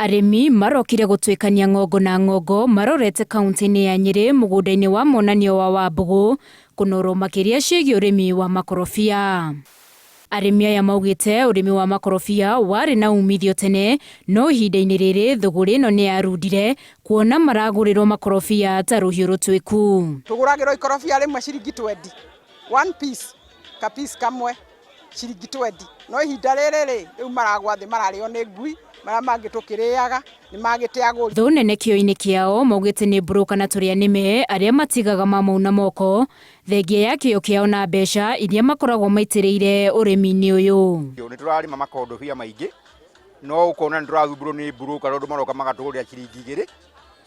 Arĩmi marokire gũtuĩkania ng'ongo na ng'ongo marorete kauntĩ-inĩ ya Nyĩrĩ mũgũnda-inĩ wa monanio wa Wambũgũ kũnorwo makĩria ciĩgiĩ ũrĩmi wa makorobia. Arĩmi aya maugĩte ũrĩmi wa makorobia warĩ na umithio tene no ihinda-inĩ rĩrĩ thũgũrĩ ĩno nĩ yarundire kuona maragũrĩrwo makorobia ta rũhiũ rũtuĩku. Tũgũragĩrwo ikorobia rĩmwe ciringi twendi, one piece, ka piece kamwe ciringi twendi, no ihinda rĩrĩ rĩ, rĩu maragwa thĩ mararĩo nĩ ngui, marĩa mangĩ tũkĩrĩaga nĩ magĩte agũri. Thũ nene kĩo-inĩ kĩao maugĩte nĩ broker na tũrĩa nĩme arĩa matigaga mamauna moko Thengia ya kĩyo kĩao na mbeca iria makoragwo maitĩrĩire ũrĩmi-inĩ ũyũ. Nĩ tũrarĩma makondobia maingĩ no ũkona nĩ tũrathumbũrwo nĩ broker tondũ maroka magatũgũrĩra ciringi igĩrĩ,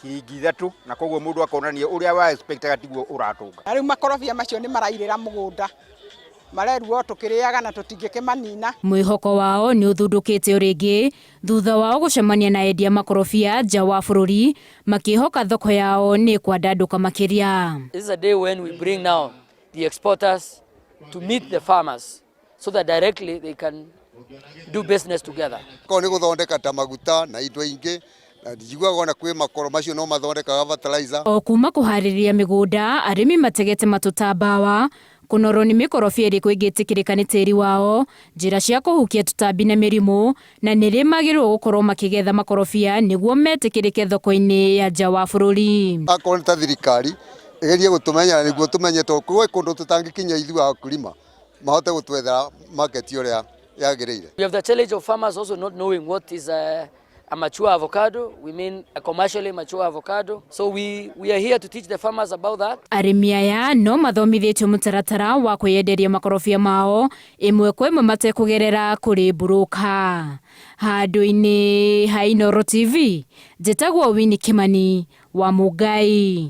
ciringi ithatũ na koguo mũndũ akona nĩ ũrĩa wa expect aga tiguo ũratũnga. Na rĩu makorobia macio nĩ marairĩra mũgũnda, mareruo tũkĩrĩaga na tũtingĩkĩmanina. Mwĩhoko wao nĩ ũthundũkĩte o rĩngĩ thutha wao gũcemania na endia makorobia nja wa bũrũri makĩhoka thoko yao nĩ ĩkwandandũka makĩria. This is a day when we bring now the exporters to meet the farmers so that directly they can do business together. Korwo nĩ gũthondeka ta maguta na indo ingĩ na njiguaga ona kwĩ makoro macio no mathondekaga fertilizer. O kuma kũharĩrĩria mĩgũnda, arĩmi mategete matũ ta mbawa Kũnorwo nĩ mĩkorobia ĩrĩkũ ĩngĩtĩkĩrĩka nĩ tĩri wao, njĩra cia kũhukia tũtambi na mĩrimũ, na nĩ rĩ magĩrĩirwo gũkorwo makĩgetha makorobia nĩguo metĩkĩrĩke thoko-inĩ ya nja wa bũrũri. Akorwo nĩ ta thirikari ĩgerie gũtũmenyera nĩguo tũmenye tondũ gwĩ kũndũ tũtangĩkinya ithuĩ akulima mahote gũtwethera market ũrĩa yagĩrĩire. We have the challenge of farmers also not knowing what is a, a mature avocado. We mean a commercially mature avocado. So we, we are here to teach the farmers about that. Arĩmi aya no mathomithĩtio mũtaratara wa kwĩyenderia makorobia mao ĩmwe kwa ĩmwe matekũgerera kũrĩ mburũka. Handũ-inĩ ha Inooro TV, njĩtagwo Winnie Kimani wa Mũngai.